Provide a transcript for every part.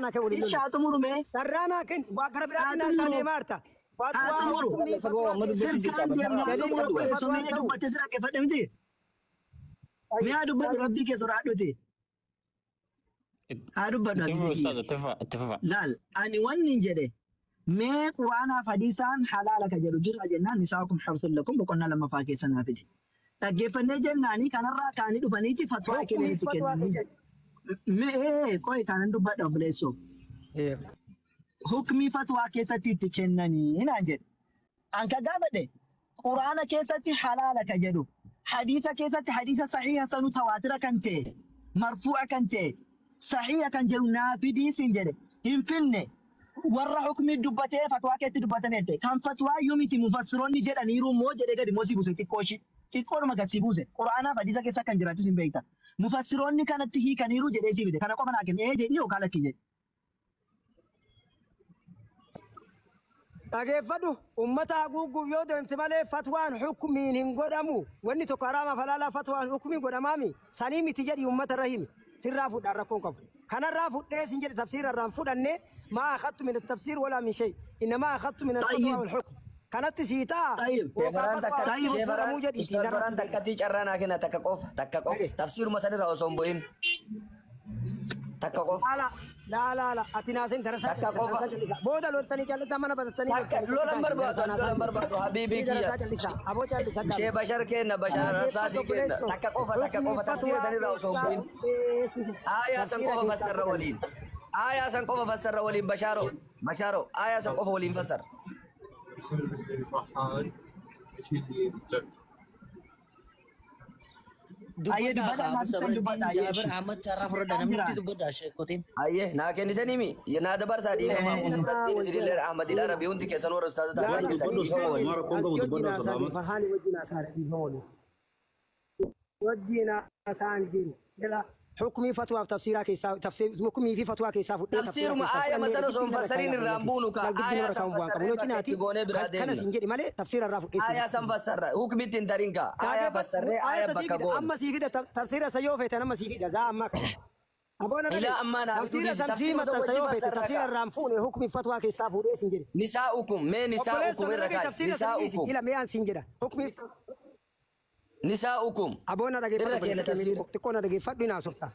Naa kenni waliin Ishi lolle. haa xumuru mee. Carraa naa kenni waa gara Haa biraatiin naa xumuru. deemaa jirta. Haa Fatwaa xumuru. hukumii fatwaa keessatti Sirkaan deemna haa daliilli xumuru hukumii obboleessoo fatwaa mee ta'u. dubbatte si dhaggeeffadhe miti. Mee haa dubbatu rabbii kee sodaadhuti. Haa dubbatu Itti fufa habiibii ustaaz, kiyya. itti fufa, itti fufa. Laal ani wanni hin jedhe mee quraanaaf hadiisaan halaala ka jedhu jira jennaan nisaakum harsun lakum boqonnaa lammaffaa keessa naa fide. Dhaggeeffannee jennaanii kanarraa kaanii dhufaniiti fatwaa Hukumii kennanitti fatwaa kennanii. keessatti. Mee qo'i kanan dubbadha obboleessoo. Hukmii fatwaa keessatti itti kennanii naan jedhe. An ka gaafadhe quraana keessatti halaala ka jedhu hadiisa keessatti hadiisa sahiha sanu tawaatira kan ta'e marfuu'a kan ta'e sahiha kan jedhu naa fidii siin jedhe hin finne warra hukmii dubbatee fatwaa keetti dubbatanii ta'e kan fatwaa iyyuu miti mufassiroonni jedhaniiru immoo jedhee gadi immoo sii buuse xiqqoo ishii xiqqoodhuma gad sii buuse quraanaaf hadiisa keessa kan jiraatis hin beekta mufassiroonni kanatti hiikaniiru jedhee sii fide kana qofa naa kenne ee jedhii yookaan lakkii jedhe. Dhageeffadhu ummata haguuguuf yoo deemte malee fatwaan hukumiin hin godhamu. Wanni tokko haraamaaf halaalaa fatwaan hukumiin godhamaami. Sanii miti jedhi ummata irra himi. Sirraa fudhaan rakkoon qabu. Kanarraa fudhee sin jedhe tafsiira irraan fudhanne maa akhadtu min tafsiir walaa min shay. Innamaa akhadtu min alfatwa Tayyib wal hukm. Kanatti sii ta'a tayyib yookaan Sheefaraan fatwaa takka tayyib hukumiin sheefaraan fuudhamuu jedhi ustaaz narratti Baraan deebisi. takkatti carraa naa kenna takka qofa takka qofa Dhage. tafsiiruma sanirraa osoo hin bu'in takka qofa Laala laala la ati naasin darasaa takka callisa qofa darasaa callisa booda loltanii callisa mana batatanii takka loltanii lolan callisa isin barbaadu darasaa ani naasaa lolan jiru. barbaadu habiibii Ni kiyya darasaa callisa aboo callisa shee dhaabata. bashar kenna bashar Dhaggeeffadhu asaadii kenna obboleessoo takka qofa takka hukmii qofa tafsiira fatwaa sanirraa osoo hin keessaa bu'in fudhee sin jedhe aayaa san tafsiira qofa keessaa fassarra fudhanne. waliin aayaa san qofa fassarra waliin bashaaro bashaaro aayaa san qofa waliin fassarra. Ayyee Dubbadhaa dubbadha kaa naa Abu fixan Sabrattiin dubbadha ayyee Jaabir ishi. Ahmad carraa fudhadha Sirkaan namni jira. hundi dubbadhaa sheekotiin. Ayyee naa kennitanii naa dabarsaa dhiifama Abu Innaa Sabrattiin wal isinillee jala Ahmadil Arabii hundi keessan warra ustaazota laala argaa jirtan Dubbadhu dhiifama ustaaz, waliin. maa rakkoon Ansi qabu wajjin dubbadhu haasaa jiru salaamatu. Farhaanii wajjin haasaa dhiifama waliin. Wajjin haasaan jiru. Jala hukumii fatwaaf tafsiiraa keessaa tafsiir hukumii fi fatwaa keessaa fudhee tafsiira Tafsiiruma keessaa aayama fudhannee sana osoo hin gidduun irra fassariin kaa'ee irraan obboleetti. buunu ka Laal gidduun aayaa irra san kaa'uun bu'aan qabu. fassarree Yoo bakka itti cinaati goonee biraa kana deemna. sin jedhe malee tafsiira irraa fudhee sin Aayaa jedhe. san fassarra hukmitti hin tarin ka aayaa Dhaggeeffadhu fassarree aayaa ayata sii bakka fida goona. amma sii fida tafsiira isa yoo feete amma sii fida zaa ammaa kana. Aboona Ilaa dhage ammaa naa fiduu tafsiira dhiisi san sii tafsiiruma san maxxansa wajji yoo feete fassarra tafsiira ka. irraan fuune hukumii fatwaa keessaa fuudhee sin jedhe. Nisaa'ukum mee nisaa'ukum Obboleessa irra dhage kaa'i tafsiira san dhiisi nisaa'ukum ila mee an siin jedha hukumii nisaa'ukum Aboona dhageeffadhu irra obboleessa kenna kee tafsiira. xiqqoo na dhageeffadhu hin haasofta.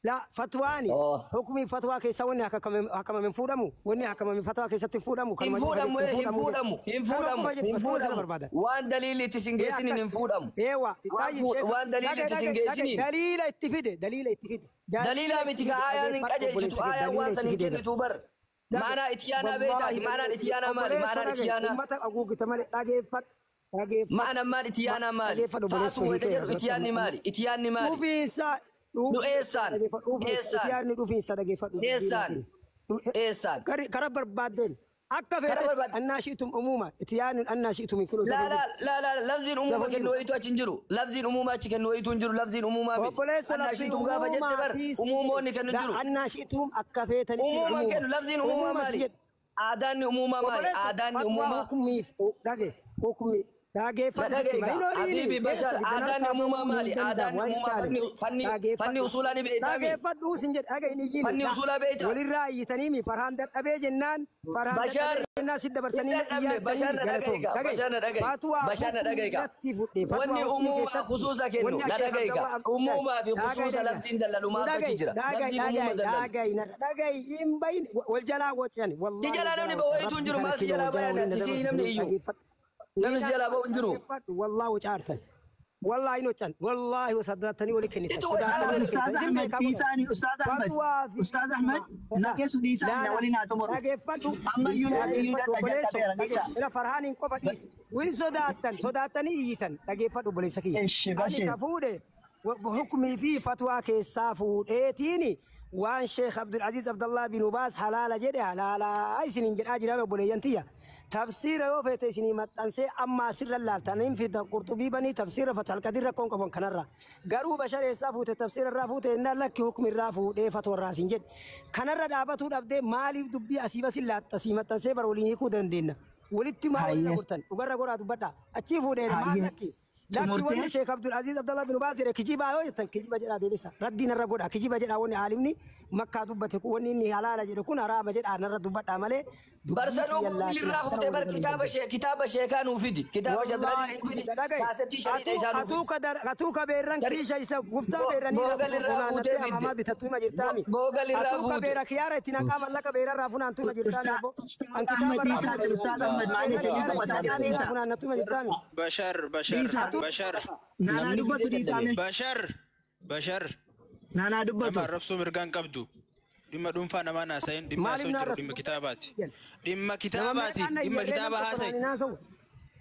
La fatwaani Oh. hukumii fatwaa keessaa wanni akkamame hin fuudhamu wanni akkamame fatwaa keessatti hin fuudhamu Hin kanuma qofa fuudhamu jedhu hin hin fuudhamu jedhu. fuudhamu hin Kanuma fuudhamu qofa jedhu hin bas kanuma sirra fuudhamu barbaada. waan daliilli itti sin Ee geessiniin akkas hin fuudhamu. eewa Waan taayib fuud sheeka waan daliilli dhage itti sin dhage dhage geessiniin daliila itti fide daliila itti fide daliila daliilaa itti miti ka fide aayaan hin dhageeffadhu qajeelchitu obboleessa kee aayaan daliila waan san itti hin fide bara. kennitu bar. Dhage Maanaa itti yaanaa beektaati wallaahi daliila maanaan itti itti fide yaanaa maali obboleessa maanaan itti dhage yaanaa ummata haguuggite malee dhageeffadhu dhageeffadhu maanaan maal itti yaanaa maali dhageeffadhu obboleessa faatu wayita hiikee jedhu itti irratti yaanni amma maali itti yaanni maali dhufiinsa nu dhufiinsa eessaan dhageeffadhu dhufiinsa itti eessaan yaadni dhufiinsa dhageeffadhu dubbiin eessaan hakin eessaan kara barbaaddeen akka kara feetetti barbaad annaa shi'tum umuuma itti yaadni annaa shi'tum hin kunu laa safuu laa jiru laa laa lafziin uumama safuu kennu jiru wayitu achi hin jiru lafziin uumama achi kennu wayitu hin jiru lafziin uumamaa miti obboleessa annaa lafzi shiitum gaafa jette uumamaa bar fi siin jedhe uumamoonni kennu hin la jiru annaa shi'tum akka feetanitti uumamaan umuuma kennu lafziin uumamaa umuuma si maali jedhe aadaanni uumamaa maali obboleessa aadaanni fatwaa uumamaa hukumiif dhage hukumii na dhageeffadhu sitti dhagayga hima hin horiini habiibi keessa bashar fidan aadaanni harkaa uumamaa bahuu hin maali danda'amu aadaanni waan uumamaa chaale fanni fanni fanni dhageeffadhu usuulaa ni beektaami dhageeffadhu sin jedhe dhaga hin iyyini fanni la usuulaa beekta walirraa iyyitaniimi farhaan dadhabee jennaan farhaan bashar dadhabee jennaan si hin dabarsanii na dadhabne iyyaartanii bashar na galatoom dhagayga dhagaye bashar na dhagaye fatwaa bashar na hukumii dhagayga irratti fudhe fatwaa wanni hukumii uumamaa keessatti khusuusa kennu wanni na Sheekh dhagayga Abdallah uumamaa fi dhagaye khusuusa dhagaye labsiin dallalumaatu achi dhagaye jira dhagaye labsiin uumama dhagaye dallalu dhagaye dhagaye hin bayin wal jalaa wacan si wallaahi wal jalaa jalaa namni wacan bawayitu hin rabbi jiru kana maal si kilo jalaa wal jalaa bayan waliin si dabarsu namni iyyuu dhageeffadhu namni si Ila jalaa bahu hin jiru dhaggeeffadhu wallaahi wacaartan wallaahi nocan wallaahi sodaatanii oli kennitan itu sodaatanii oli Ustaaz kennitan isin Ahmed beekaa godhan dhiisaani Ustaaz Ahmed fatwaa fi Ustaaz Ahmed na keessu dhiisaani na laala waliin haa xumuru. dhageeffadhu Ammayyuu na iyyuu dhageeffadhu dadha obboleesso jalqabeera dhage dhiisaa. ila farhaaniin qofa dhiisi win sodaattan sodaatanii iyyitan dhageeffadhu obboleessa kiyya Eshi ani bashir. ka fuudhe hukumii fi fatwaa keessaa fuudheetiin waan Sheekh Abdulaziz Abdallah bin Ubaas halaala jedhe halaalaa isiniin jedhaa jira obboleeyyan tiyya. Tafsiira yoo feete isinii maxxansee amma asirra laaltaniin fida qurxubii banii tafsiira fatal qadir rakkoon qaban kanarra. Garuu bashar eessaa fuute tafsiira irraa fuute innaan lakki hukmi irraa fuudhee fatwa irraa siin jedhe. Kanarra dhaabatuu dhabdee maaliif dubbii asii basin laaxxasii maxxansee bara waliin hiikuu dandeenya. Walitti maal walirra Hayyee gortan dhugarra goraa dubbadhaa achii fuudhee maal hayyee lakki Lakki Xumurtee? wanni Sheekh Abdul Aziz Abdallah bin Baaz jedhe kijibaa yoo jettan kijiba jedhaa deebisa. Raddiin irra godha kijiba jedhaa wanni aalimni makkaa dubbate kun wanni inni halaala jedhe kun haraama jedhaa narra dubbadhaa malee dubbii Barsanuu tiyya Google irraa laakiin fuutee akkana bar walii kitaaba galan. shee kitaaba sheekaa nuu fidi. Kitaaba Sheekh Abdulaziz nuu fidi. Dhagaye Kaasettii shariidha isaa nuu atuu fidi. ka atuu ka beerran Tarii kiisha isa guftaa beerranii Google irraa fuutee funaannattee fidde. amaamaa bitattu hima jirtaami. Google irraa Atuu ka fuute. beera kiyaara itti naqaa mallaqa beerarraa funaantu hima jirtaami abbo. An Ustaaz kitaaba Ahmed irraa Dhiisaa fuudhe. Ustaaz Ahmed maal Beerra jedhee kiyaara itti dubbataa naqaa jira beerraa Dhiisaa. funaannattu hima jirtaami. Bashar, Bashar, Dhiisaa. Bashar, Naanaa Namni dubbatu fidee dhiisaa dadhabe. mee. Bashar, Bashar. Naanaa Nama dubbatu. arrabsuu mirga hin qabdu. Dhimma dhuunfaa namaa naasayin dhimma Maaliif haasa'u na jiru arrabsu? dhimma kitaabaati. Dhimma Nama kitaabaati. meeqaan na Dhimma iyyarree kitaaba nam tokko haasa'i. naan hin haasa'u.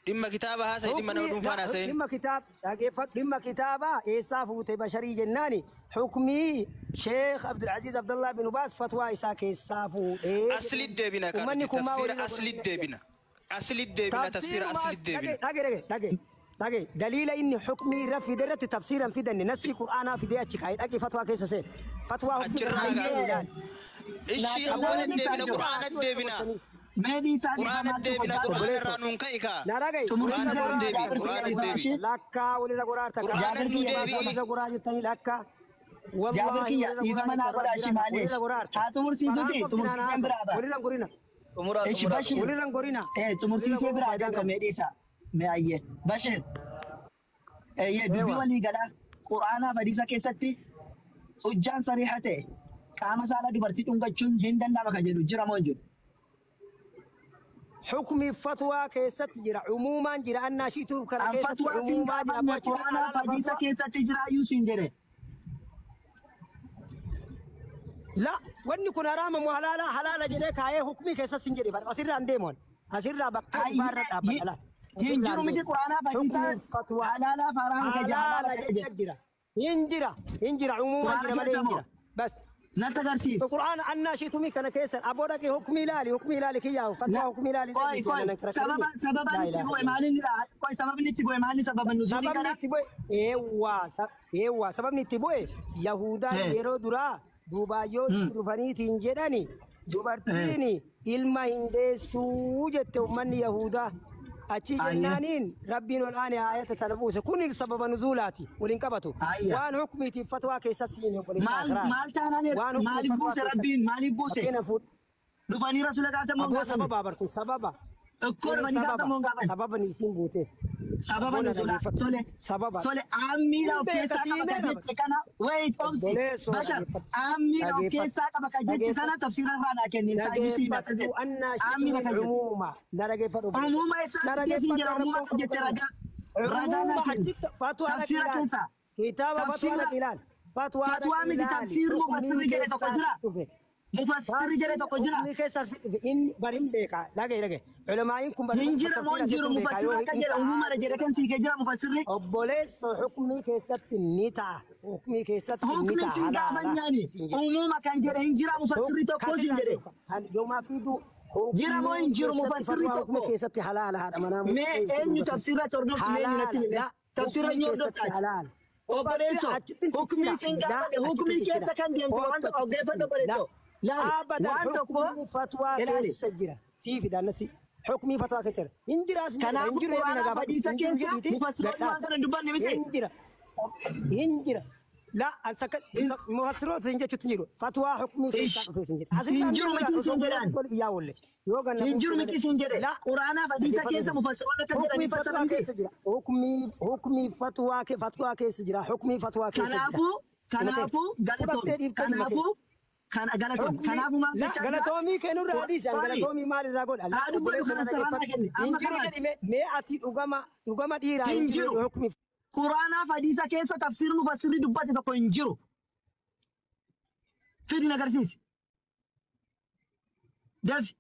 Dhimma kitaaba haasa'i dhimma nama Hukmii dhuunfaa naasayin. dhimma kitaab dhaggeeffadhu dhimma kitaabaa eessaa fuute basharii jennaani hukmii Sheekh Abdulaziz Abdallah bin Baaz fatwaa isaa keessaa fuudhee Asli deebina kan ummanni nuti kun maa tafsiira walirra asli godhanii deebina. Asli deebina tafsiira tafsiirumaa asli deebina. dhage dhage dhage dhage daliila inni hukmii irra fide irratti tafsiiran fidanne nasii qur'aanaa fidee achi kaa'ee dhaqi fatwaa keessa seen fatwaa hukmii Achirraa irra gaa. seen ilaali. Ishii Naa awwala xumuranii deebina isaan qur'aana deebina. Mee dhiisaa Qur'aana dhiisaa maaltu deebina godhaa? qur'aana Obboleessoo irraa nuun ka'i kaa. na dhagaye Xumursiisaa Qur'aana nuun walirra deebi goraa Jaabir qur'aana kiyya deebi. ishee. lakkaa walirra goraarta Qur'aana Jaabir nu kiyya deebi. walirra goraa jirtanii lakkaa Jaabir wallaahi kiyya walirra goraa dhiifama naa jirtan godhaa rabbi ishee jiraadha maaleesh. walirra goraarta Haa faraan xumursiisuti qofti naan xumursiiseen haasa'u biraa ba'a. walirra gorina Xumuraa Eshi xumuraa Bashir. xumuraa. walirra gorina Eh walirra xumursiisee goruu biraa faayidaan deema qabu mee dhiisaa. Mee ayyee. Bashir. Eeyyee dubbii eewa walii galaa qur'aanaa hadiisa keessatti hujjaan sariiha ta'e qaama saalaa dubartii dhungachuun hin danda'ama kan jedhu jira moo hin jiru? Hukmi fatwaa keessatti jira umuumaan jira annaa shiituu kana An keessatti fatwaa siin umuumaa jira gaafanne abbaa achirraa qur'aanaa halaala hadiisa fatwaa keessatti jiraayyuu siin jedhe. La wanni kun haraama moo halaala halaala jedhee kaayee hukmii keessas hin jedhe asirraa hin deemu asirraa bakka dhugaa irra dhaabbadha la Hin asirraa jiru hin miti deemu qur'aanaa hadiisa hukmii fatwaa halaalaaf haraama kan jedhe halaala halaala kan jedhe. jecha jira hin jira hin jira umuumaan Qur'aana jira malee keessa hin moo? jira bas Natti agarsiisi. qur'aana annaa shiitumii kana keessan aboo dhaqee hukmii ilaali hukmii ilaali kiyyaa fatwaa hukmii ilaali Qoy dhaqee qoy jaalala sababa karakkarini sababa laa itti ilaaha bu'e illallah maaliin qoy sababni itti bu'e maali sababa nuzuulii sababni kana? itti bu'e eewwaa eewwaa sababni itti bu'e yahudaan Eh. yeroo duraa duubaayyoo itti dhufaniitiin jedhani dubartiin ilma hin deessuu jette ummanni yahudaa achi Ayya. jennaaniin rabbiin ol aane aayata tana buuse kun sababa nuzuulaati waliin qabatu Ayya. waan hukmiitiif fatwaa keessas hin obboleessa Maal akiraa maal taanaan waan hukmii maaliif fatwaa buuse keessa rabbiin maaliif buuse? fakkeenya fuudh Dhufanii rasuula gaafatamoo hin aboo gaafanne? sababa barkun sababa Tokkoo kuni dhufanii sababa gaafatamoo hin gaafanne? sababni isiin buuteef Sababa aboo na nuzuulaa. dhageeffadhu Tole sababa tole aammiidha hin of beeka keessaa qaba siinee kan qaba jette kana wait obsi obboleessoo Bashar dhageeffadhu aammiidha of dhageeffadhu keessaa qaba kan jette sana dhageeffadhu tafsiira irraa naa kenni isaayyuu siin akka dhageeffadhu jedhe annaa aammiidha shiituun kan jedhe. umuuma na dhageeffadhu obboleessoo Umuuma na isaatti keessin dhageeffadhu jira umuuma rakkoon kan qabu jette kana ragaa ragaa naa umuuma kenni. achitti fatwaa dhaqi Tafsiira ilaali keessaa kitaaba fatwaa tafsiira dhaqi ilaali fatwaa fatwaa dhaqi miti ilaali tafsiirri hukmii mufassirri jedhe tokko keessaa jira. si dhufe Mufassirri jedhe tafsiirri tokko jira. hukmii keessaa si dhufe inni bari hin beeka dhagaye dhagaye ulamaa'iin kun bari Hin jira moo tafsiira hin jiru jechuun beeka mufassirri yoo akka hin jedhe ta'a umuumadha jedhe kan siikee jira mufassirri. obboleessa hukmii keessatti ni ta'a hukmii keessatti ni Hukmi ta'a siin halaala gaafanyaani siin jedhe umuuma kan jedhe hin jira mufassirri tokko siin kasirraa jedhe. beeku kan yoomaa fidu Jira moo hukmii hin jiru keessatti mufassirri fatwaa hukmii tokko. keessatti halaala haadha manaa Mee murtee isii eenyu dhungatan tafsiira hordoftu mee eenyu natti halaala hime? la Tafsiira hukmii eenyu keessatti hordoftaati? halaala mufassir Obboleessoo achitti hin hukmii ciccina siin la gaafadhe achitti hukmii hin ciccina keessa kan deemtu waan kootu tokko achitti dhaggeeffadhu ciccina la obboleessoo. Laali abadan waan tokko hukmii fatwaa ilaali. keessa jira sii fidaannasi hukmii fatwaa keessa jira hin jiraas hin jedha hin Kanaafuu jiru jedhii na quraanaaf gaafadhu hadiisa hin jiru keessa jedhiiti mufassiroonni waan gadhaab kana hin dubbanne miti. hin jira hin jira la an sakka mufassiroota hin jechuutti hin jiru fatwaa hukmii keessaa Ish dhufees hin jedhe hin asirraan jiru deemu miti laal osoo siin guyyaa jedhaan. tokko iyyaa oolle yoo ganna Hin jiru buufte miti malee siin jedhe. la Quraanaaf hadiisa dhaggeeffadhu keessa isin mufassiroonni akka jedhan hukmii hin fatwaa fassaran miti. keessa jira hukmii hukmii fatwaa fatwaa keessa jira hukmii fatwaa keessa jira Kanaafuu dhima kee kanaafuu fudhattee galatoomi. dhiiftee dhima kee Kanaafuu kana galatoomi. hukmii Kanaafuu maal la jechaa jira? galatoomii kennurraa dhiisan Qoy galatoomii maal irraa godha la haa dubbadhu obboleessa kana na sarara dhaggeeffadhu kenne. hin Amma jiru kanaas jedhi mee ati dhugama dhugama dhiiraa hin hin jiru jiru. jedhi hukmii Quraanaaf hadiisa keessa tafsiirri mufassirri dubbate tokko hin jiru. Fidi na agarsiisi. Dafi.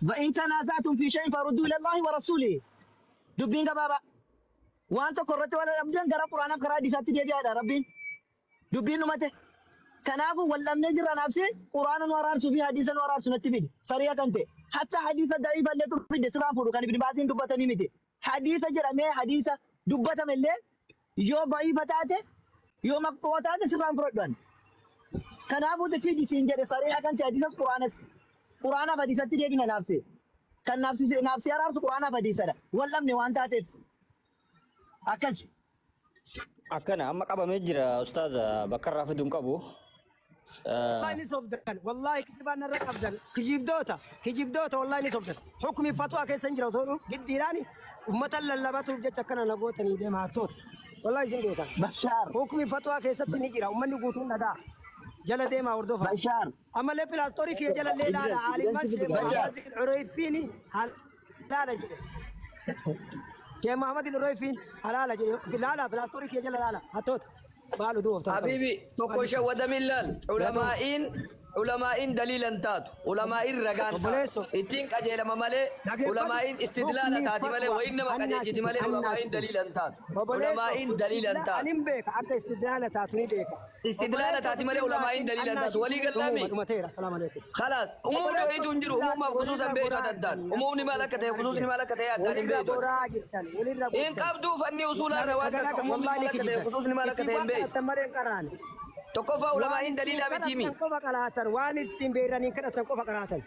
وإن تنازعتم في شيء فردوا إلى الله ورسوله. Dubbiin gabaabaa. Waan tokko irratti wal dhabdan gara Quraanaaf karaa hadiisaatti deebi'aadha Rabbiin. Dubbiin dhumate. Kanaafuu wal dhabnee jirra naafsi Quraana nu araarsuu fi hadiisa nu araarsu natti fidi. Sariya kan ta'e. Hatta hadiisa da'iifa illee fidde sirraan fuudhu kan Ibn Baasiin dubbatanii miti. Hadiisa jedhamee hadiisa dubbatame illee yoo da'iifa taate yoo maqxoo taate sirraan fudhadhu ani. Kanaafuu fidi siin jedhe sariya kan ta'e hadiisas Quraanas. Quraanaaf hadiisatti deebina naafsi. Kan naafsi araarsu Quraanaaf hadiisadha. Wal dhabne waan taateef. Akkas. Akkana amma qabamee jira ustaaza bakka irraa fiduun qabu. Wallahi ni sobdan, wallahi kijibaan narra qabdan, kijibdoota, kijibdoota, wallahi ni sobdan. Hukmi fatwaa keessa hin jira osoo giddiidhaan ummata lallabatuuf jecha akkana na gootanii deema hattoota. Wallahi isin beekan. Bashaar. Hukmi fatwaa keessatti ni jira, ummanni guutuun dhagaa. Jala deemaa hordofaa. Bashaar. Ammallee pilaastorii kiyya jala illee ilaala. Alimman Sheekh Muhammad Ureyfiin halaala jedhe. Sheekh Muhammad Ureyfiin halaala jedhe. Ilaala pilaastorii kiyya jala ilaala. Hattoota. Maal oduu ooftaan qabu. Habibi tokko shawwadamin laal ulamaa'iin daliilan taatu, ulamaa'iin ragaan Obboleesso. taatu, ittiin qajeelama malee. Dhageeffadhu. Ulamaa'iin istidlaala Hukmii taati malee fatwa wayin nama qajeelchiti malee annaa ulamaa'iin shitu. daliilan taatu. Obboleesso, Ulamaa'iin daliilan taatu. Anin beeka akka istidlaala taatu ni beeka. Istidlaala taati malee ulamaa'iin daliilan taatu. Walii gallaami. Dhumateera. Salaamu alaikum. خلاص umumni wayitu hin jiru, umumaaf khusuusan beektu addaan, umumni maal akka ta'e, khusuusni maal akka ta'e addaan hin Walirra beektu. goraa jirtan. Walirra Hin qabdu fanni usuulaa irra waan takka, umumni maal akka ta'e, khusuusni maal akka ta'e hin beektu. Waan mareen qaraane. Tokkoffaa ulamaa'iin daliilaa mitiimi. Qofa qaraatan waan ittiin beeraniin kadhatan qofa qaraatan.